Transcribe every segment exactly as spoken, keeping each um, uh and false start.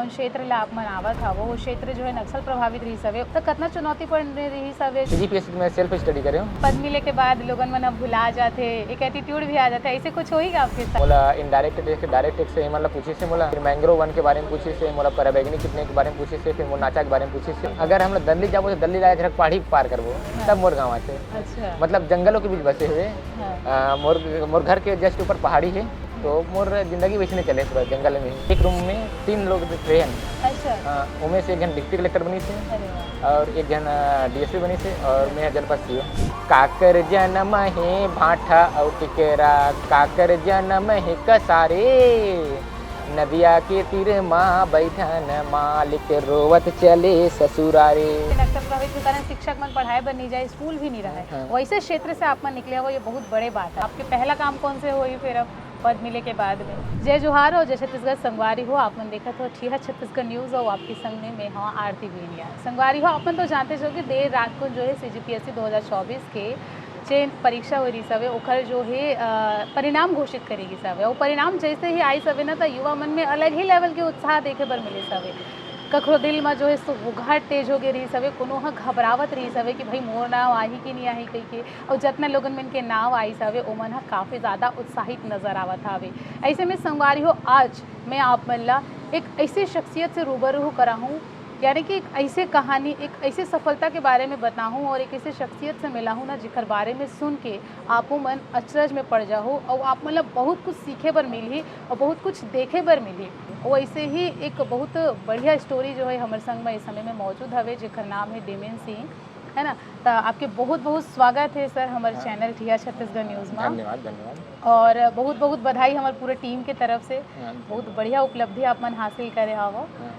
क्षेत्र ला आप मन आवत हवो, वो क्षेत्र जो है नक्सल प्रभावित रहिस हवे, त कतना चुनौतीपूर्ण रहिस हवे? सीजीपीएससी में सेल्फ स्टडी करे हूँ। पद मिले के बाद लोगन मन ह भुला जाथे, एक एटीट्यूड भी आ जाथे, ऐसे कुछ होही का आपके साथ? मोला इनडायरेक्ट देख के डायरेक्ट एक से ही मतलब पूछिस हे मोला, फिर मैंग्रोव वन के बारे में पूछिस हे मोला, पराबैंगनी कितने के बारे में पूछिस हे, फिर मोर नाचा के बारे में पूछिस हे। अगर हम लोग दल्ली जाबो तो दल्ली लायक झरक पहाड़ी पार करबो, तब मोर गाँव आथे। अच्छा। मतलब जंगलों के बीच बसे हुए। हाँ। आ, मोर मोर घर के जस्ट ऊपर पहाड़ी है, तो मोर जिंदगी वैसे नहीं चले पूरा जंगल में ही। एक रूम में तीन लोग रहे हैं। अच्छा। हाँ, उनमें से एक जन डिप्टी कलेक्टर बनी थे अरे वाह। और एक जन डीएसपी बनी थे और मैं जनपद सीओ। काकर जन्म हे भाठा और टिकेरा, काकर जन्म हे कसारे, नदिया के तीर मा बैठन मालिक रोवत चले ससुरारे। नक्सल प्रभावित के कारण शिक्षक मन पढ़ाए बर नहीं जाए, स्कूल भी नहीं रहे, हाँ। वैसे क्षेत्र से आप मन निकले हो, ये बहुत बड़े बात है। आपके पहला काम कौन से होही फिर अब पद मिले के बाद में? जय जोहार और जय छत्तीसगढ़ संगवारी हो, आप मन देखत हो ठिया छत्तीसगढ़ न्यूज और आपके संग में मैं हूँ आरती बेनिया। संगवारी हो, आप मन तो जानते हो कि देर रात को जो है सीजीपीएससी दो हज़ार चौबीस के जेन परीक्षा होए रहिस हवे, ओकर जो है, अ, परिणाम घोषित करे गिस हवे। अउ परिणाम जैसे ही आइस हवे ना, त युवा मन में अलग ही लेवल के उत्साह देखे बर मिलिस हवे। कखरो दिल म जो है सुगबुगाहट तेज हो गे रहिस हवे, कोनो ह घबरावत रहिस हवे कि भाई मोर नाव आही कि नहीं आही कहिके। अउ जतना लोगन मन के नाव आइस हवे, ओमन ह काफी ज्यादा उत्साहित नजर आवत हवे। ऐसे में संगवारी हो, आज मैं आप मन ला एक ऐसे शख्सियत से रूबरू कराहूँ, यानी कि एक ऐसे कहानी, एक ऐसे सफलता के बारे में बताहूँ और एक ऐसे शख्सियत से मिलाहूँ ना, जेकर बारे में सुन के आपो मन अचरज में पड़ जाहू और आप मन ला बहुत कुछ सीखे बर मिलही और बहुत कुछ देखे बर मिलही। वैसे ही एक बहुत बढ़िया स्टोरी जो है हमर संग में इस समय में मौजूद हवे, जेकर नाम है डेमन सिंह, है ना? त आपके बहुत बहुत स्वागत है सर हमर हाँ। चैनल ठिया छत्तीसगढ़ न्यूज में। धन्यवाद, धन्यवाद। और बहुत बहुत बधाई हमर पूरे टीम के तरफ से। हाँ, बहुत बढ़िया उपलब्धि आप मन हासिल करे हवो। हाँ।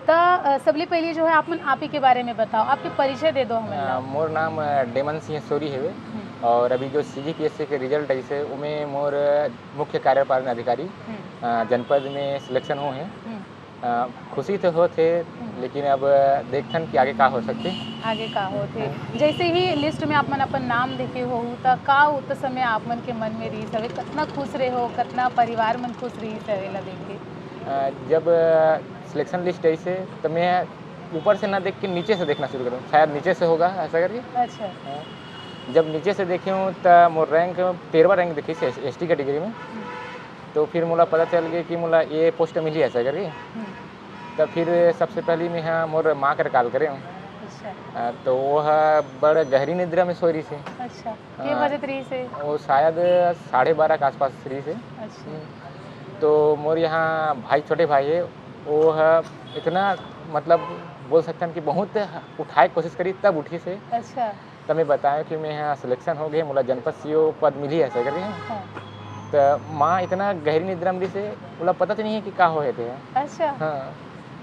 त अ, सबले पहले जो है आप मन आप ही के बारे में बताओ, आपके परिचय दे दो हमन आ, ला। मोर नाम अ, डेमन सिंह सोरी हवे हम्म। और अभी जो सीजीपीएससी के रिजल्ट आइस हे, उमे मोर अ, मुख्य कार्यपालन अधिकारी हम्म। अ, जनपद में सिलेक्शन हो हे। हम्म। अ, खुशी तो होत हे, हम्म। लेकिन अब देखथन कि आगे का हो सकथे। आगे का होथे? जैसे ही लिस्ट में आप मन अपन नाम देखे हो, त का उत समय आप मन के मन में रहिस हवे, कतना खुश रहे हो, कतना परिवार मन खुश रहिस हवे ला देख के? अ, जब सिलेक्शन लिस्ट आइस हे, तो मैं ऊपर से ना देख के नीचे से देखना शुरू करूँ, शायद नीचे से होगा ऐसा करके। अच्छा। हाँ। जब नीचे से देखे हूँ, तो मोर रैंक तेरहवाँ रैंक दिखिस एसटी कैटेगरी में। हम्म। तो फिर मोला पता चल गया कि मोला ये पोस्ट मिली ऐसा करके। हम्म। तो फिर सबसे पहले मैं हाँ मोर माँ कर कॉल करे हूँ। अच्छा। आ, तो वो हा बड़ गहरी निद्रा में सोई रहिस हे। अच्छा। के हाँ। बजत रहिस हे? वो शायद साढ़े बारह के आसपास रहिस हे। अच्छा। तो मोर यहाँ भाई, छोटे भाई है, वो हा इतना, मतलब, बोल सकथन कि बहुत उठाए के कोशिश करी तब उठिस हे। अच्छा। तब मैं बताया कि मैं यहाँ सिलेक्शन हो गए, मोला जनपद सीओ पद मिली है ऐसा करके। हाँ। तो माँ इतना गहरी निद्रा में रहिस हे, मोला पता तो नहीं है कि का होए थे। अच्छा। हाँ।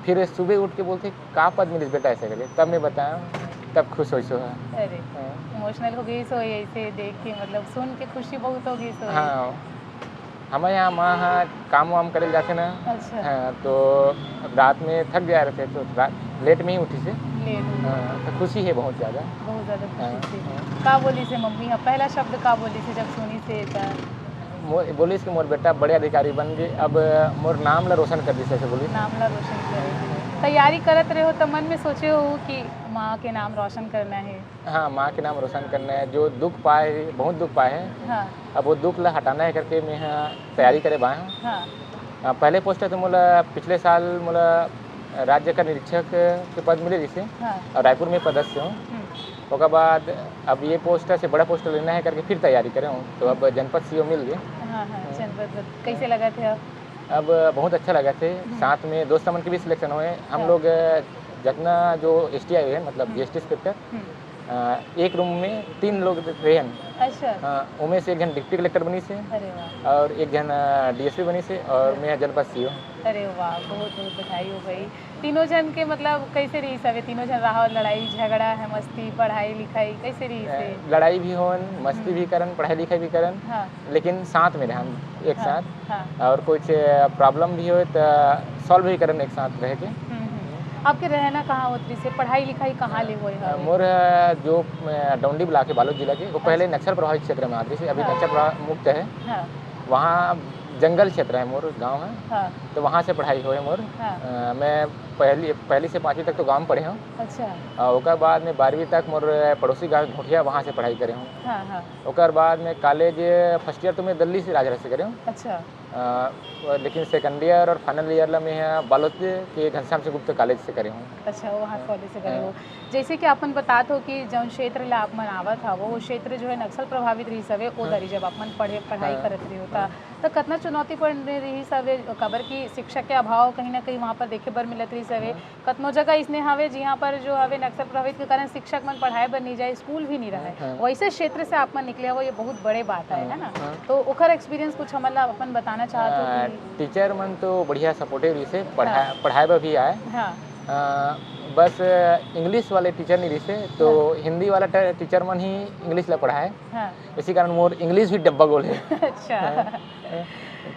फिर सुबह उठ के बोलथे, "का पद मिलिस बेटा?" ऐसा करके। तब मैं बताया, तब खुश होइस हा। अरे, हाँ। इमोशनल हो गई सो ऐसे देख के, मतलब सुन के खुशी बहुत हो गई सो। हाँ, हमारे यहाँ माँ हाँ काम वाम करे जाते ना। अच्छा। हाँ, तो रात में थक जा रहे थे, तो रात लेट में ही उठिस हे। लेट हो गई। हाँ, तो खुशी है बहुत ज़्यादा। बहुत ज्यादा खुशी हाँ, थी। हाँ। का बोलिस हे मम्मी? हाँ, पहला शब्द का बोलिस हे जब सुनिस हे त? मो-, बोलिस कि मोर बेटा बड़े अधिकारी बन गए, अब मोर नाम ला रोशन कर दिस, ऐसे बोलिस। नाम ला रोशन करे। तैयारी करत रहे हो त मन में सोचे हो कि माँ के नाम रोशन करना है? हाँ, माँ के नाम रोशन करना है। जो दुख पाए, बहुत दुख पाए हैं। हाँ। अब वो दुख ला हटाना है करके मैं हाँ तैयारी करे बाय हूँ। हाँ। आ, पहले पोस्ट तो मोला पिछले साल मोला राज्य का निरीक्षक के पद मिले रहिस हे हाँ। और रायपुर में पदस्थ हूँ। हम्म। ओकर बाद अब ये पोस्ट से बड़ा पोस्ट लेना है करके फिर तैयारी करे हूँ, तो अब जनपद सीओ मिल गए। हाँ, हाँ, जनपद कैसे लगथे अब? अब बहुत अच्छा लगथे। साथ में दोस्त मन के भी सिलेक्शन होए। हम हाँ। लोग अ, जितना जो एसटी आए हैं, मतलब हम्म। जीएसटी इंस्पेक्टर, हम्म। अ, एक रूम में तीन लोग रहे हैं। अच्छा। हाँ, उनमें से एक जन डिप्टी कलेक्टर बनिस हे अरे वाह। और एक जन डीएसपी बनिस हे और मैं जनपद सीओ। अरे वाह, बहुत बहुत बधाई हो भाई। तीनों जन के मतलब कैसे रहिस हवे? तीनों जन रहा, लड़ाई झगड़ा है, मस्ती, पढ़ाई लिखाई कैसे रहिस हे? अ, लड़ाई भी होन, मस्ती भी करन, पढ़ाई लिखाई भी करन, हाँ। लेकिन साथ में रहन एक हाँ, साथ। हाँ। और कुछ प्रॉब्लम भी होए तो सॉल्व भी करन एक साथ रह के। हम्म, हम्म। आपके रहना कहाँ होत रहिस हे? पढ़ाई लिखाई कहाँ ले होए हवे? मोर जो अ, डौंडी ब्लॉक है बालोद जिला के, वो पहले नक्सल प्रभावित क्षेत्र में आते थे, अभी हाँ। नक्सल प्रभाव मुक्त है। हाँ। वहाँ जंगल क्षेत्र है मोर गाँव है। हाँ। तो वहाँ से पढ़ाई होए मोर। हाँ। अ, मैं पहली, पहली से पाँचवीं तक तो गाँव में पढ़े हूँ। अच्छा। अ, ओकर बाद में बारहवीं तक मोर पड़ोसी गाँव घोटिया, वहाँ से पढ़ाई करे हूँ। हाँ, हाँ। ओकर बाद में college first year तो मैं दिल्ली से, राजगढ़ से करे हूँ। अच्छा। अ, लेकिन second year और final year ला मैं यहाँ बालोद के घनश्याम सिंह गुप्ता college से करे हूँ। अच्छा, वहाँ हाँ। College से करे हाँ। हो। जैसे कि आप मन बतात हो कि जौन क्षेत्र ला आप मन आवत हवो, वो क्षेत्र जो है नक्सल प्रभावित रहिस हवे, ओ हाँ। दरी जब आप मन पढ़े, पढ़ाई हाँ। करत रहे हो, ता, हाँ। त कतना चुनौतीपूर्ण रहिस हवे, काबर कि शिक्षक के अभाव कहीं ना कहीं वहाँ पर देखे बर मिलत रहिस हवे। हाँ। कतनो जगह इसने हवे, जिहाँ पर जो हवे नक्सल प्रभावित के कारण शिक्षक मन पढ़ाए बर नहीं जाए, स्कूल भी नहीं रहे। हाँ, हाँ। वैसे क्षेत्र से आप मन निकले हो, ये बहुत बड़े बात है, हाँ, है ना? हाँ। तो ओखर experience कुछ हमन ला अपन बताना चाहत हो आ, कि teacher मन तो बढ़िया supportive रहिस हे, पढ़ा-, हाँ। पढ़ाए बर भी आए। हाँ। आ, बस English वाले teacher नहीं रहिस हे, तो हाँ। हिंदी वाला ट-, teacher मन ही English ला पढ़ाए। हाँ। इसी कारण मोर English भी डब्बा गोल है। अच्छा। हाँ।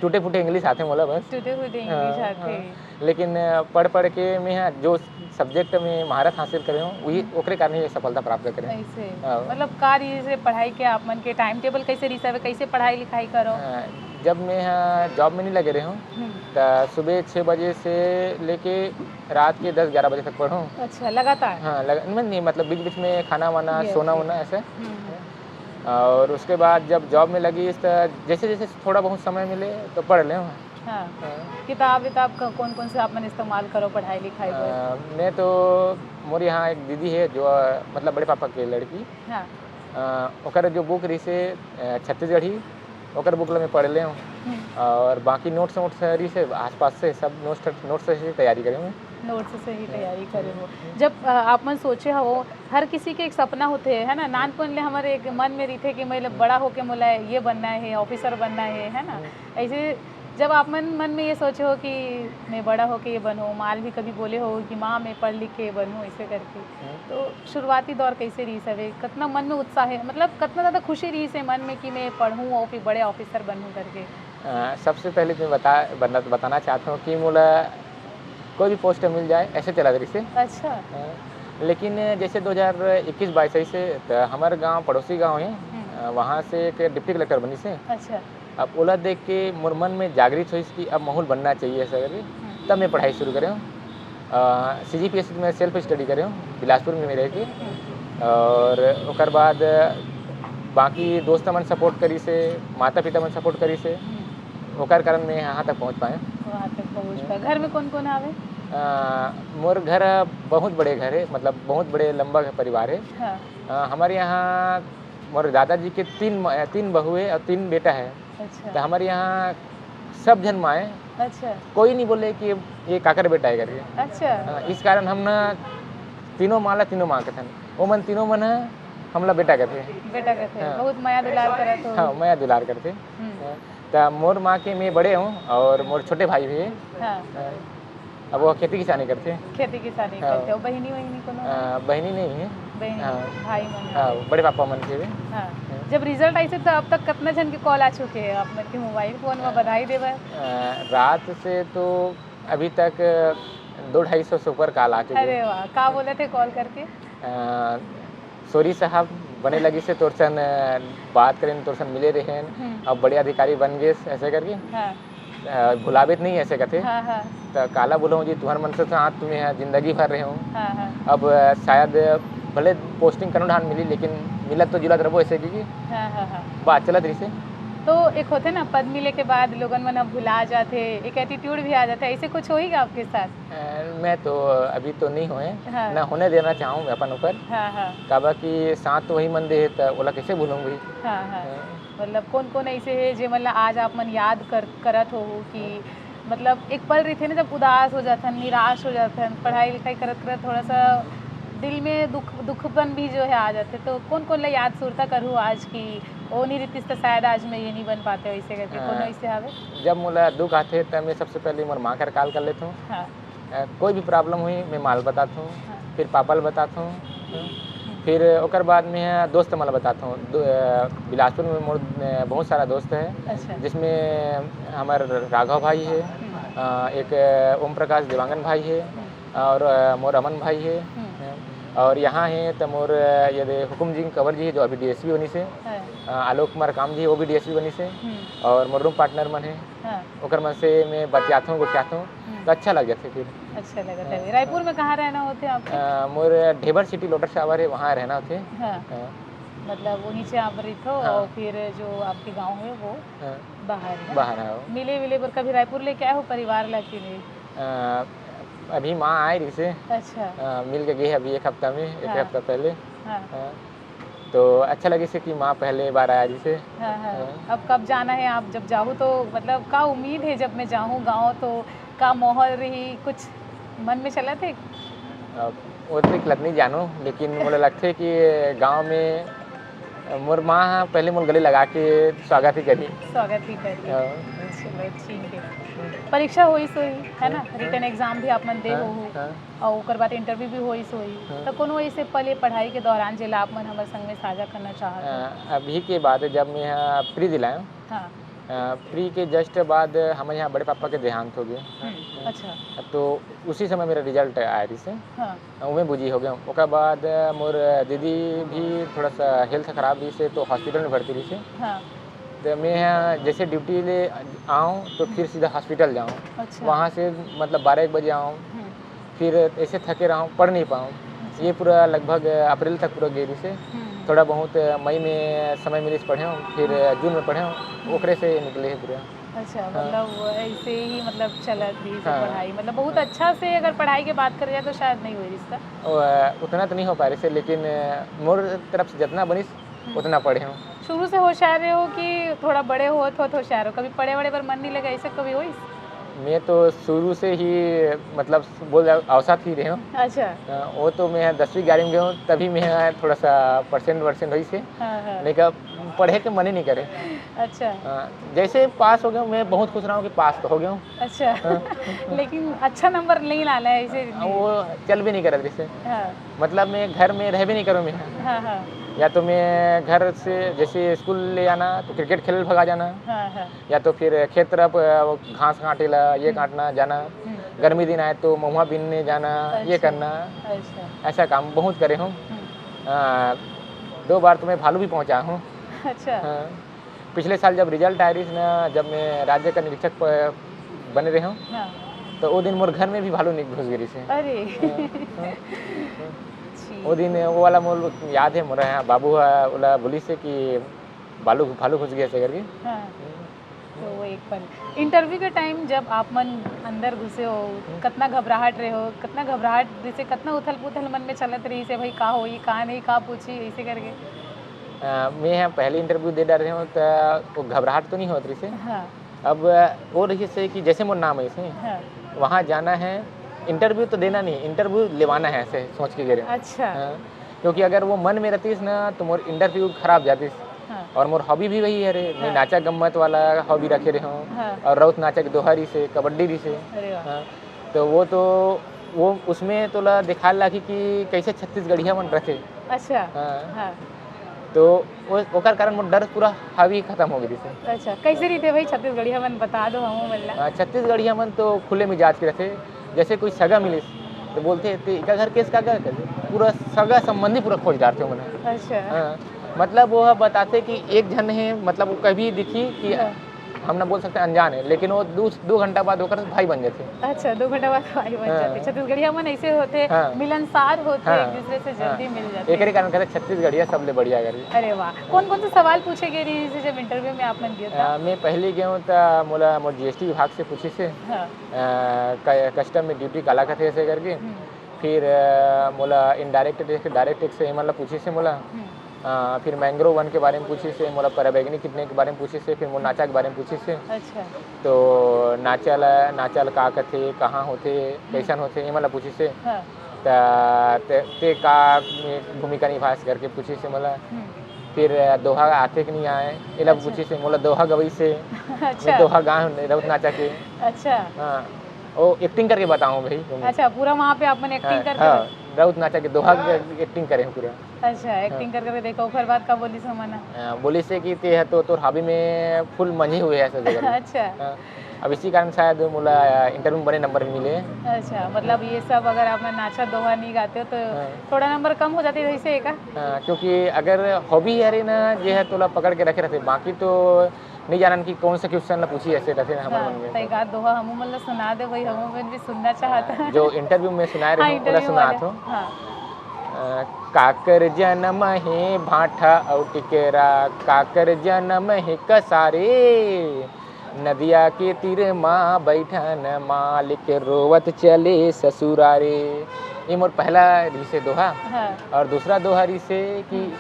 टूटे फूटे English आथे मोला बस। टूटे फूटे English हाँ, आथे। हाँ। लेकिन, अ, पढ़ पढ़ के मैं ह जो subject में महारत हासिल करे हूँ, वही, हम्म। ओकरे कारण ही सफलता प्राप्त करे हूँ। ऐसे। हाँ। मतलब का रहिस हे पढ़ाई के, आप मन के time table कैसे रहिस हवे, कैसे पढ़ाई लिखाई करो? हाँ, जब मैं ह job में नहीं लगे रहे हूँ, हम्म। त सुबह छः बजे से लेके रात के दस ग्यारह बजे तक पढ़ूँ। अच्छा, लगातार? हाँ, लग-, नहीं, मतलब बीच बीच में खाना वाना, yes, सोना yes। वोना ऐसे। हम्म, हम्म। और उसके बाद जब job में लगिस, त जैसे जैसे थोड़ा बहुत समय मिले, तो पढ़ लें। हाँ। हाँ। किताब विताब क-, कौन कौन से आप मन इस्तेमाल करो पढ़ाई लिखाई बर? अ, मैं तो, मोर यहाँ एक दीदी है जो, अ, मतलब बड़े पापा के लड़की। हाँ। अ, ओकर जो book रहिस हे, अ, छत्तीसगढ़ी, ओकर book ला मैं पढ़ ले हूँ। हम्म। और बाकी notes वोट्स रहिस हे आसपास से, सब notes, notes से ही तैयारी करे हूँ। Notes से ही हाँ। तैयारी करे हो। हम्म। जब, अ, आप मन सोचे हो, हर किसी के एक सपना होथे, है ना? नानपन ले हमर एक मन में रहिथे कि मतलब बड़ा होके मोला ये बनना है, officer बनना है, है ना? हम्म। ऐसे जब आप मन, मन में ये सोचे हो कि मैं बड़ा होके ये बनूँ, माँ ल भी कभी बोले हो कि माँ, मैं पढ़ लिख के ये बनूँ, ऐसे करके, हम्म। तो शुरुआती दौर कैसे रहिस हवे? कतना मन में उत्साह है, मतलब कतना ज़्यादा खुशी रहिस हे मन में कि मैं पढ़ूँ और फिर बड़े officer बनूँ करके? अ, सबसे पहले तो मैं बता-, बना-, बताना चाहता हूँ कि मोला कोई भी post मिल जाए, ऐसे चलत रहिस हे। अच्छा। हाँ, लेकिन जैसे दो हज़ार इक्कीस बाईस ऐसे त हमर गाँव, पड़ोसी गाँव है, हम्म। अ, वहाँ से एक deputy collector बनिस हे। अच्छा। अब ओला देख के मोर मन में जागृत होइस कि अब महूँ ल बनना चाहिए ऐसा करके, हम्म। तब मैं पढ़ाई शुरू करे हूँ। अ, CGPSC में self study करे हूँ, बिलासपुर में रह के। हम्म। और ओकर बाद बाकी दोस्त मन support करिस हे, माता पिता मन support करिस हे, हम्म। ओकर कारण मैं यहाँ तक पहुँच पाए। वहाँ तक पहुँच पाए। घर में कौन कौन आवे? अ, मोर घर बहुत बड़े घर है, मतलब बहुत बड़े लंबा परिवार है। हाँ। अ, हमारे यहाँ मोर दादाजी के तीन म-, तीन बहू है और तीन बेटा है। अच्छा। तो हमारे यहाँ सब झन माँ है। अच्छा। कोई नहीं बोले कि ये काकर बेटा है करके। अच्छा। हाँ, इस कारण हम ना तीनों माँ ला तीनों माँ कथन। वो मन तीनों मन है, हमला बेटा कथे। बेटा कथे। हाँ। बहुत मया दुलार करत हो। हाँ, मया दुलार करथे। हम्म। हाँ। त मोर माँ के मैं बड़े हूँ और मोर छोटे भाई भी है। हाँ। हाँ। अब वो खेती किसानी करथे। खेती किसानी हाँ। करथे। और बहिनी वहिनी कोनो है? आ, बहिनी नहीं है। बहिनी, हाँ। भाई मन हाँ, है। बड़े पापा मन के भी। हाँ। हाँ। जब result आइस हे, त अब तक कतना झन के call आ चुके हैं आप मन के mobile phone में हाँ। बधाई देवत? आ, रात से तो अभी तक दो ढाई सौ से ऊपर call आ चुके हैं। अरे वाह, का बोलथे call करके? अ, सोरी साहब, बने लगिस हे तोर सन, अ, बात करेन, तोर सन मिले रहेन, हम्म। अब बड़े अधिकारी बन गेस, ऐसे करके। हाँ। अ, भुलाबे त नहीं, ऐसे कथे। हाँ, हाँ। त काला बोलहूँ जी, तुहर मन से साथ में जिंदगी भर रहे हूँ। हाँ, हाँ। अब, अ, शायद भले posting कनो ढान मिली, लेकिन मिलत तो जुलत रहो, ऐसे की हाँ, हाँ, हाँ। बात चलत रहिस हे। तो एक होथे ना, पद मिले के बाद लोगन मन अब भुला जाथे, एक attitude भी आ जाथे, ऐसे कुछ होही का आपके साथ? अ, मैं तो अभी तो नहीं होए, हाँ। ना होने देना चाहूँ मैं अपन ऊपर। हाँ, हाँ। काबर कि साथ तो वही मन दे हे, त ओला कैसे भूलूंगी? हाँ, हाँ। हाँ। मतलब कौन-कौन ऐसे हे जे मतलब आज आप मन याद कर, करत हो कि मतलब एक पल रहिथे ना, जब उदास हो जाथन, निराश हो जाथन, पढ़ाई लिखाई करत करत थोड़ा सा दिल में दुख, दुखपन भी जो है आ जाथे, तो कौन-कौन ला याद सुरता करहू आज की, ओ नहीं रहितिस त शायद आज मैं ये नहीं बन पाते, वैसे करके कोनो हाँ। ऐसे हवे? जब मोला दुख आथे, त मैं सबसे पहले मोर माँ कर call कर लेथों। हाँ। अ, कोई भी problem होही, मैं माँ ल बताथों, हाँ। फिर पापा ल बताथों, हम्म। फिर ओकर बाद में दोस्त मन ल बताथों। दो, अ, बिलासपुर में मोर, अ, बहुत सारा दोस्त है, अच्छा। जिसमें हमर राघव भाई है, हम्म। अ, एक ओम प्रकाश देवांगन भाई है, हम्म। और, अ, मोर अमन भाई है, हम्म। और यहाँ है त मोर, अ, ये दे हुकुम जी कंवर जी है, जो अभी DSP बनिस हे। हाँ। अ, आलोक कुमार काम जी, वो भी डीएसपी बनिस हे, हम्म। और मोर रूम पार्टनर मन हे, हाँ। ओकर मन से मैं बतियाथों, गोठियाथों, हम्म। तो अच्छा लग जाथे फिर। अच्छा लगत हाँ। हे। रायपुर में कहाँ रहना होथे आपके? अ, मोर ढेबर सिटी लोटस टावर हे, वहाँ रहना होथे। हाँ। हाँ। मतलब वहीं से आप रहिथो हाँ। और फिर जो आपके गाँव हे वो हाँ। बाहर हे? बाहर हे, हाँ। मिले विले बर कभी रायपुर लेके आए हो परिवार ला कि नहीं? अ, अभी माँ आए रहिस हे। अच्छा। अ, मिल के गे हे अभी एक हफ्ता में, एक हाँ। हफ्ता पहले। हाँ। हाँ। तो अच्छा लगिस हे कि माँ पहले बार आए रहिस हे। हाँ, हाँ। हाँ। अब कब जाना हे आप? जब जाहू तो मतलब का उम्मीद हे, जब मैं जाहूँ गाँव तो का माहौल रही, कुछ मन में चलत हे? अब वो तो एक लत नहीं जानूँ, लेकिन मोला लगथे कि गाँव में मोर माँ ह पहले मोर गले लगा के स्वागत ही करही। स्वागत ही करही। हाँ। चलो, ठीक हे। परीक्षा होइस होही, है ना? हाँ, रिटन हाँ। एग्जाम भी आप मन दे हाँ, होहू। हाँ। अउ ओकर बाद इंटरव्यू भी होइस होही। हाँ। त कोनो ऐसे पल ये पढ़ाई के दौरान जेला आप मन हमर संग में साझा करना चाहत हो? अ, अभी के बात हे, जब मैं ह प्री दिलाए हूँ। हाँ। अ, प्री के just बाद हमर यहाँ बड़े पापा के देहांत हो गए। हम्म, अच्छा। तो उसी समय मेरा रिजल्ट आए रहिस हे। हाँ। ओमे बुझी हो गया हूँ। ओकर बाद मोर दीदी भी थोड़ा सा हेल्थ खराब रहिस हे, तो हॉस्पिटल में भर्ती रहिस हे। हाँ। तो मैं यहाँ जैसे ड्यूटी ले आऊँ, तो फिर सीधा हॉस्पिटल जाऊँ। अच्छा। वहाँ से मतलब बारह एक बजे आऊँ, हम्म। फिर ऐसे थके रहूँ, पढ़ नहीं पाऊँ। अच्छा। ये पूरा लगभग अप्रैल तक पूरा गे रहिस हे। हम्म। थोड़ा बहुत मई में समय मिलिस पढ़े हूँ, फिर हम्म। जून में पढ़े हूँ, हम्म। ओकरे से निकले हे पूरा। अच्छा, हाँ। मतलब ऐसे ही मतलब चलत रहिस हे हाँ। पढ़ाई, मतलब बहुत हाँ। अच्छा से अगर पढ़ाई के बात करे जाए तो शायद नहीं होए रहिस हे। ओ, अ, उतना तो नहीं हो पाए रहिस हे, लेकिन, अ, मोर तरफ से जितना बनिस, हम्म। उतना पढ़े हूँ। शुरू से होशियार रहे हो कि थोड़ा बड़े होत होत होशियार हो? कभी पढ़े वढ़े पर मन नहीं लगा, ऐसे कभी होइस? मैं तो शुरू से ही मतलब बोल जाओ औसत ही रहे हूँ। अच्छा। अ, वो तो मैं दसवीं ग्यारहवीं में गया हूँ, तभी मैं थोड़ा सा परसेंट वर्सेंट होइस हे। हाँ, हाँ। नहीं का पढ़े के मन ही नहीं करे। अच्छा। हाँ, जैसे पास हो गया हूँ, मैं बहुत खुश रहा हूँ कि पास तो हो गया हूँ। अच्छा। हाँ। लेकिन अच्छा नंबर नहीं लाना है इसे? हाँ, वो चल भी नहीं करत रहिस हे। हाँ। मतलब मैं घर में रह भी नहीं करूँ मैं। हाँ, हाँ। या तो मैं घर से जैसे स्कूल ले आना तो क्रिकेट खेल भगा जाना। हाँ, हाँ। या तो फिर खेत तरफ, अ, वो घास काटे ला, ये हम्म। काटना, जाना। हम्म। गर्मी दिन आए तो महुआ बीनने जाना, ये अच्छा। करना। अच्छा। ऐसा काम बहुत करे हूँ। हम्म। अ, दो बार तो मैं भालू भी पहुँचा हूँ। अच्छा। हाँ। पिछले साल जब रिजल्ट आए रहिस ना, जब मैं राज्य का निरीक्षक प-, बने रहे हूँ, हाँ। तो वो दिन मोर घर में भी भालू निक घुस गे रहिस हे। अरे। हाँ, हाँ, हाँ। जी। वो दिन वो वाला मोर याद हे, मोर यहाँ बाबू ह, ओला बोलिस हे कि भालू, भालू घुस गया से करके। हाँ। हम्म। तो वो एक पल। इंटरव्यू के टाइम जब आप मन अंदर घुसे हो, हम्म। कतना घबराहट रहे हो, कतना घबराहट जैसे कतना उथल पुथल मन में चलत रहिस हे, भाई का होई, का नहीं, का पूछी, ऐसे करके? अ, मैं यहाँ पहले इंटरव्यू दे डारे हूँ, तो वो घबराहट तो नहीं होत रहिस हे। हाँ। अब वो रहिस हे कि जैसे मोर नाम आइस हे, हाँ। वहाँ जाना है, इंटरव्यू तो देना नहीं, इंटरव्यू लेवाना है, ऐसे सोच के गे रहे हूँ। अच्छा। हाँ, क्योंकि अगर वो मन में रहतिस ना, तो मोर इंटरव्यू खराब जातिस। हाँ। और मोर हॉबी भी वही हरे, मैं हाँ। नाचा गम्मत वाला हॉबी रखे रहे हूँ। हाँ। और राउत नाचा के दोहा रहिस हे, कबड्डी रहिस हे। अरे वाह। हाँ, तो वो तो, वो उसमें तोला दिखाए लागी कि कैसे छत्तीसगढ़िया मन रहते। अच्छा। हाँ। हाँ। तो वो, ओकर कारण मोर डर पूरा हावी खत्म हो गए रहिस हे। अच्छा, कैसे रहिथे भाई छत्तीसगढ़िया मन, बता दो हमू मन ला। हाँ, छत्तीसगढ़िया मन तो खुले मिजाज के रहते। जैसे कोई सगा मिलिस, तो बोलते, "ते एका घर के सगा?" पूरा सगा संबंधी पूरा खोज डारथे ओमन ह। अच्छा। हाँ, मतलब वो ह बताथे कि एक झन हे, मतलब वो कभी दिखी कि हाँ। हम ना बोल सकते अनजान है, लेकिन वो दू, दू घंटा बाद ओकर भाई बन जाथे। अच्छा, दू घंटा बाद भाई बन हाँ। जाथे। छत्तीसगढ़िया मन ऐसे होथे, हाँ। मिलनसार होथे, हाँ। एक दूसरे से हाँ। जल्दी मिल जाथे। एकरे कारण कहथे छत्तीसगढ़िया सबले बढ़िया करके। अरे वाह, कौन-कौन से सवाल पूछे गे रहिस हे जब इंटरव्यू में आप मन गे त? अ, मैं पहली गे हूँ त मोला मोर जीएसटी विभाग से पूछिस हे। हाँ। अ, क-, कस्टम में ड्यूटी काला कथे ऐसे करके। हम्म। फिर, अ, मोला इनडायरेक्ट टैक्स, डायरेक्ट टैक्स से एमन ला पूछिस हे मोला। हम्म। अ, फिर मैंग्रोव वन के बारे में पूछिस हे, मोला पराबैंगनी कीटने के बारे में पूछिस हे, फिर मोर नाचा के बारे में पूछिस हे। अच्छा। तो नाचा ला, नाचा ला का कथे, कहाँ होथे, हम्म। कैसन होथे, एमन ला पूछिस हे। हाँ। त ते, ते का भूमिका निभास करके पूछिस हे मोला। हम्म। फिर दोहा आथे कि नहीं आए, एला अच्छा। पूछिस हे मोला, दोहा गवइस हे। अच्छा। मैं दोहा गाए हूँ, राउत नाचा के। अच्छा। हाँ, वो एक्टिंग करके बताऊँ भाई तुम्हें। अच्छा, पूरा वहाँ पे आप मन एक्टिंग हाँ, करके हाँ। बता- राउत नाचा के दोहा के एक्टिंग करे हूँ पूरा। अच्छा, एक्टिंग कर करके देखो, ओकर बाद का बोलिस हमन? अ, बोलिस हे कि ते ह तो तोर हॉबी में फुल मंझे हुए है, ऐसा जगह में। अच्छा। हाँ, अब इसी कारण शायद मोला इंटरव्यू में बने नंबर मिले। अच्छा, मतलब ये सब अगर आप मन नाचा दोहा नहीं गाते हो तो हाँ। थोड़ा नंबर कम हो जाते, ऐसे है का? हाँ, क्योंकि अगर हॉबी हरे ना, जे है तोला पकड़ के रखे रहते, बाकी तो नहीं जानन कि कौन से क्वेश्चन ला पूछी, ऐसे रहते ना हमर हाँ, मन में। तो एक आध दोहा हमू मन ला सुना दे भाई, हमू मन भी सुनना चाहत हाँ, हन। जो इंटरव्यू में सुनाए रहे हाँ, हो, ओला इंटरव्यू वाले। सुनात हो। हाँ। अ, काकर जन्म हे भांठा अउ टिकेरा, काकर जन्म हे कसारे, नदिया के तीर मा बैठन मालिक रोवत चले ससुरारे। ये मोर पहला रिहिसे दोहा। हाँ। और दूसरा दोहा रिहिसे कि हम्म।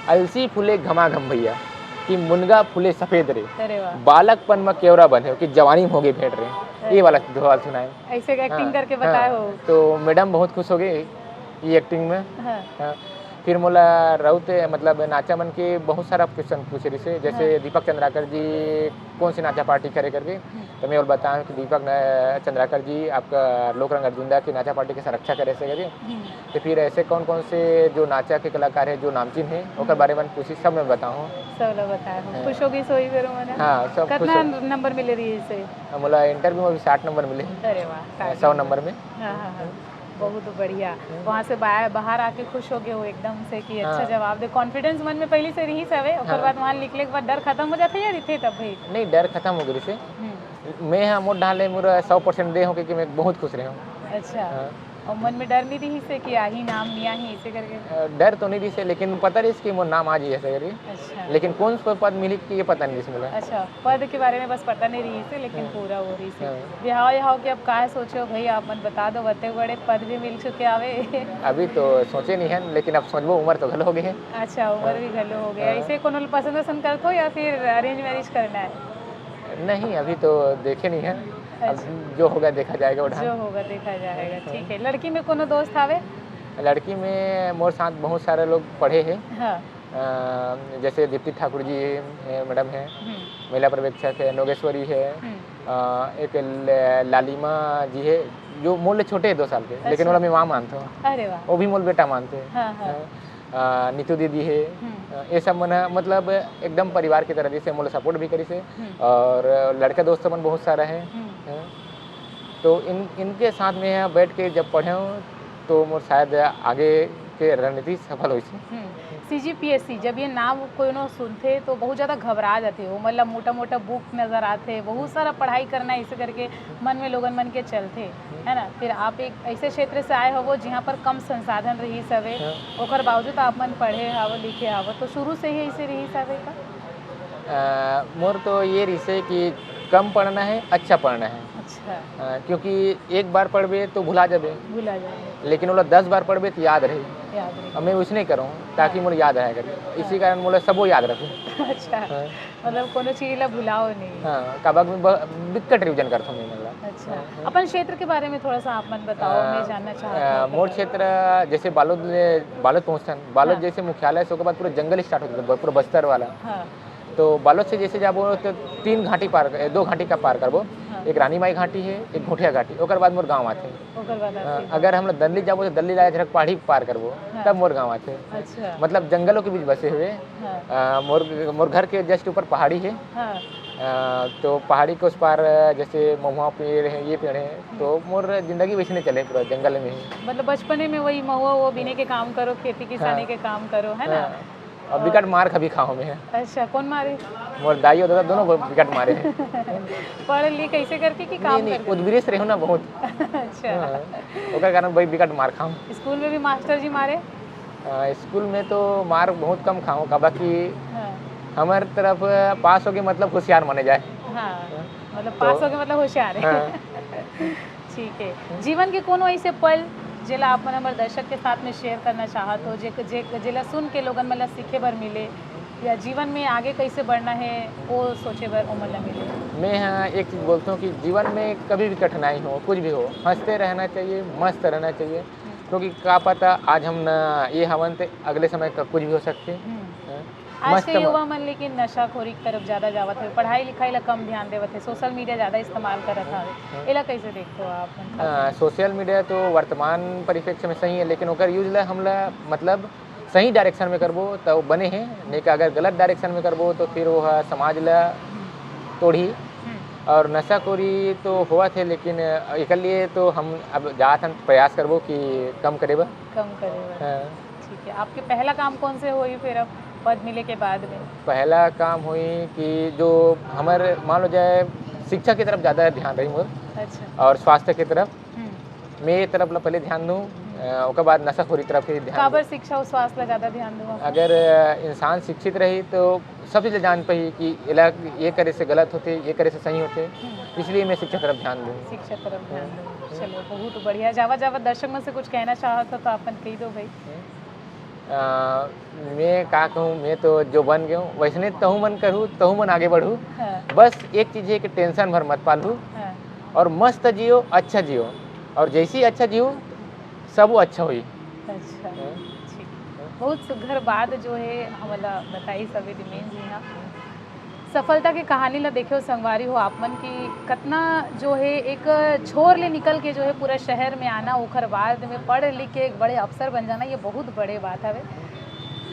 अलसी फूले घमाघम भैया, कि मुनगा फूले सफेद रे। अरे वाह। बालकपन म केवरा बने हो, कि जवानी में होगे भेंट रे। अरे। ये वाला दोहा सुनाए। ऐसे एक्टिंग हाँ, करके बताए हाँ। हो। तो मैडम बहुत खुश हो गई ये एक्टिंग में। हाँ। हाँ। फिर मोला राउत, मतलब नाचा मन के बहुत सारा क्वेश्चन पूछे रिहिसे, जैसे हाँ। दीपक चंद्राकर जी कौन सी नाचा पार्टी करे करके, हम्म। तो मैं ओला बताऊँ कि दीपक न-, चंद्राकर जी आपका लोक रंग अर्जुंदा की नाचा पार्टी के संरक्षा करे से करिए। हम्म। तो फिर ऐसे कौन कौन से जो नाचा के कलाकार है, जो नामचीन है, ओकर हम्म। बारे में पूछी, सब मैं बताऊँ। सब ला बताए हो। हाँ। खुश हो गई सोई बेरो मना? हाँ, सब खुश कितना हो। नंबर मिले रिहिसे? हाँ, मोला इंटरव्यू में भी साठ नंबर मिले। अरे वाह, हाँ, ताली। सौ नंबर में। हाँ, हाँ, हाँ। बहुत बढ़िया। हम्म। वहाँ से बा-, बाहर आके खुश हो गए हो एकदम से कि अच्छा हाँ। जवाब दे। कॉन्फिडेंस मन में पहले से रिहिस हवे, ओकर हाँ। बाद वहाँ निकले के बाद डर खत्म हो जाथे या रिथे तब भी? नहीं, डर खत्म हो गए रिहिसे। हम्म। मैं हाँ, मोर ढाले मोर सौ परसेंट दे हो, क्योंकि मैं बहुत खुश रहे हूँ। अच्छा। हाँ। और मन में डर नहीं रिहिसे कि आही नाम नहीं आही, ऐसे करके? अ, डर तो नहीं रिहिसे, लेकिन पता रिहिसे कि मोर नाम आ जाही, ऐसे करिए। अच्छा। लेकिन कौन सा पद मिली कि ये पता नहीं रिहिसे मोला। अच्छा, पद के बारे में बस पता नहीं रिहिसे, लेकिन हाँ। पूरा हो रिहिसे। हाँ। बिहाव, बिहाव के अब का सोचे हो भाई, आप मन बता दो, बते बड़े पद भी मिल चुके हवे। अभी तो सोचे नहीं है, लेकिन अब सोचबो, उम्र तो घलो हो गई है। अच्छा, उम्र हाँ। भी घलो हो गया। हाँ। ऐसे कोनो ल पसंद वसंद करत हो या फिर अरेंज मैरिज करना है? नहीं, अभी तो देखे नहीं है। अब अच्छा। जो होगा देखा जाएगा, वो ढंग। जो होगा देखा जाएगा, हाँ। ठीक है। लड़की में कोनो दोस्त हवे? लड़की में मोर साथ बहुत सारे लोग पढ़े हैं। हाँ। अ, जैसे दीप्ति ठाकुर जी, ए, मैडम है, हम्म। महिला पर्यवेक्षक है, नोगेश्वरी है, हम्म। अ, एक ल-, लालिमा जी है, जो मोर ले छोटे है दो साल के, लेकिन अच्छा। ओला मैं माँ मानत हूँ। अरे वाह। वो भी मोर बेटा मानते हैं। हाँ, हाँ। हाँ। अ, नीतू दीदी है, हम्म। अ, ये सब मन ह, मतलब एकदम परिवार की तरह जैसे मोला सपोर्ट भी करिस है, हम्म। और लड़का दोस्त मन बहुत सारा है, हम्म। हाँ। तो इन, इनके साथ में यहाँ बैठ के जब पढ़े हूँ, तो मोर शायद आगे के रणनीति सफल होइस। हम्म। सीजीपीएससी, जब ये नाम कोनो सुनथे, तो बहुत ज़्यादा घबरा जाथे। वो मतलब मोटा-मोटा बुक नज़र आथे, बहुत सारा पढ़ाई करना है, इसे करके मन में लोगन मन के चलथे, है ना? फिर आप एक ऐसे क्षेत्र से आए हवो, जिहाँ पर कम संसाधन रहिस हवे, हाँ। ओकर बावजूद आप मन पढ़े हवो, लिखे हवो, तो शुरू से ही ऐसे रहिस हवे का? अ, मोर तो ये रिहिसे कि कम पढ़ना है, अच्छा पढ़ना है। अच्छा। अ, क्योंकि एक बार पढ़बे तो भुला जाबे। भुला जाबे। लेकिन ओला दस बार पढ़बे तो याद रही। याद रही। अब मैं वैसने करहूँ, ताकि हाँ। मोला याद रहे करके। इसी हाँ। कारण मोला सबो याद रथे। अच्छा। हाँ। मतलब कोनो चीज ला भुलाओ नहीं। हाँ, काबर मैं ब-, बिकट रिवीजन करथों मैं, मतलब। अच्छा। हाँ, हाँ। अपन क्षेत्र के बारे में थोड़ा सा आप मन बताओ, अ, मैं जानना चाहत अ, हूँ। मोर क्षेत्र जैसे बालोद ले, बालोद पहुँचथन, बालोद हाँ। जैसे मुख्यालय से ओकर बाद पूरा जंगल स्टार्ट होथे, ब-, पूरा बस्तर वाला। हाँ। तो बालोद से जैसे जाबो तो तीन घाटी पार, ए, दो घाटी का पार करबो। हाँ। एक रानी माई घाटी है, एक घोटिया घाटी, ओकर बाद मोर गाँव आथे। ओकर बाद हाँ, आथे। अगर हम लोग दल्ली जाबो तो दल्ली लाया झरक पहाड़ी पार करबो, हाँ। तब मोर गाँव आथे। अच्छा। मतलब जंगलों के बीच बसे हुए। हाँ। अ, मोर, मोर घर के just ऊपर पहाड़ी है। हाँ। अ, तो पहाड़ी के उस पार, अ, जैसे महुआ पेड़ है, ये पेड़ है, हम्म। तो मोर जिंदगी वैसने चले पूरा जंगल में ही। मतलब बचपने में वही महुआ वो बीने के काम करो, खेती किसानी हाँ। के काम करो, है ना? हाँ। और और बिकट मार कभी खाओ में है। अच्छा, कौन मारे? मोर दाई और दादा दोनों को बिकट मारे हैं। पढ़ लिख ऐसे करके कि नहीं, काम नहीं, करके? उद्बृष्ट रहे हो ना बहुत। अच्छा। हाँ, ओकर कारण भाई बिकट मार खाओ। स्कूल में भी मास्टर जी मारे? अ, स्कूल में तो मार बहुत कम खाओ, काबर कि हाँ। हमर तरफ पास होके मतलब होशियार माने जाए। हाँ, मतलब तो पास होके मतलब होशियार है। हाँ। ठीक है। जीवन के कोनो ऐसे पल जेला आप मन हमर दर्शक के साथ में शेयर करना चाहत हो, जे, जे, जेला सुन के लोगन मन ला सीखे बर मिले या जीवन में आगे कैसे बढ़ना है, वो सोचे बर ओमन ला मिले? मैं हाँ एक चीज बोलता हूँ कि जीवन में कभी भी कठिनाई हो, कुछ भी हो, हंसते रहना चाहिए, मस्त रहना चाहिए, हम्म। क्योंकि का पता आज हम ना ये हवन ते अगले समय का कुछ भी हो सकते हैं। हम्म। हाँ? आज के युवा मन लेकिन नशाखोरी की तरफ ज्यादा जावत हे, पढ़ाई लिखाई ला कम ध्यान देवत हे, सोशल मीडिया ज्यादा इस्तेमाल करत हवे, एला कैसे देखते हो आप? सोशल मीडिया तो वर्तमान परिप्रेक्ष्य में सही है, लेकिन ओकर यूज ला हमला मतलब सही डायरेक्शन में करबो तो बने है, नहीं कि अगर गलत डायरेक्शन में करबो तो फिर वो समाज ला तोड़ही। और नशाखोरी तो होवत हे, लेकिन एकर लिए तो हम अब जात हन प्रयास करबो कि कम करे बर। कम करे बर। हाँ। ठीक है, आपके पहला काम कौन से होही फिर अब पद मिले के बाद में? पहला काम होही कि जो हमर मान लो जाए शिक्षा की तरफ ज़्यादा ध्यान रही मोर। अच्छा। और स्वास्थ्य की तरफ। हम्म। मैं ये तरफ ला पहले ध्यान दूँ, ओकर बाद नशाखोरी तरफ ही ध्यान दूँ। काबर शिक्षा और स्वास्थ्य ला ज़्यादा ध्यान दूँ? अगर इंसान शिक्षित रही तो सब चीज़ जान पाही कि एला ये करे से गलत होथे, ये करे से सही होथे। हम्म। इसलिए मैं शिक्षा तरफ ध्यान दूँ। शिक्षा तरफ ध्यान दूँ। चलो, बहुत बढ़िया। जावा जावा दर्शक मन से कुछ कहना चाहत हो तो अपन कही दो भाई। आ, मैं का कहूँ, मैं तो जो बन गयो वैसने तहू मन करहू, तहू मन आगे बढ़ू। हाँ। बस एक चीज़ है कि टेंशन भर मत पालू। हाँ। और मस्त जियो, अच्छा जियो, और जैसी अच्छा जियो सब वो अच्छा हुई। अच्छा। हाँ। ठीक। बहुत सुघर बात जो है हमला बताई सभी दिमेन जी। हाँ, सफलता के कहानी ला देखे हो संगवारी हो आप मन कि कतना जो है एक छोर ले निकल के जो है पूरा शहर में आना, ओखर बाद में पढ़ लिख के एक बड़े अफसर बन जाना, ये बहुत बड़े बात हवे।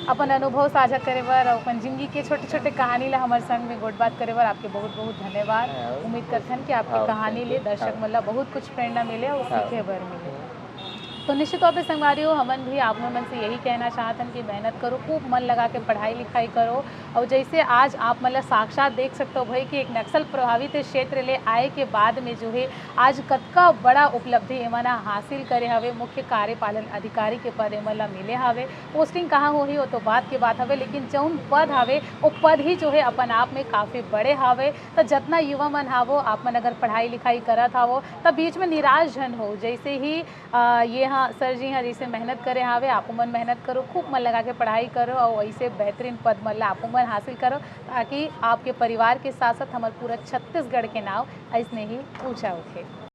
अपन अनुभव साझा करे बर और अपन जिंदगी के छोटे छोटे कहानी ला हमर संग में गोठ बात करे बर आपके बहुत बहुत धन्यवाद। हाँ, उम्मीद करथन कि आपके हाँ, कहानी ले दर्शक मन ला बहुत कुछ प्रेरणा मिले और हाँ। सीखे बर मिले। तो निश्चित तौर पे संगवारी हो, हमन भी आप मन से यही कहना चाहत हन कि मेहनत करो, खूब मन लगा के पढ़ाई लिखाई करो। और जैसे आज आप मन ला साक्षात देख सकते हो भाई कि एक नक्सल प्रभावित क्षेत्र ले आए के बाद में जो है आज कतका बड़ा उपलब्धि एमन ह हासिल करे हवे, मुख्य कार्यपालन अधिकारी के पद एमन ला मिले हवे। पोस्टिंग कहाँ होही वो तो बात के बात हवे, लेकिन जौन पद हवे वो पद ही जो है अपन आप में काफ़ी बड़े हवे। तो जितना युवा मन हावो, आप मन अगर पढ़ाई लिखाई करत हावो तो बीच में निराश झन हो। जैसे ही आ, ये हाँ सर जी हाँ जैसे मेहनत करे हावे, आप मन मेहनत करो, खूब मन लगा के पढ़ाई करो और ऐसे बेहतरीन पद मन ला आप मन हासिल करो, ताकि आपके परिवार के साथ साथ हमारे पूरा छत्तीसगढ़ के नाम ऐसने ही ऊंचा उठे।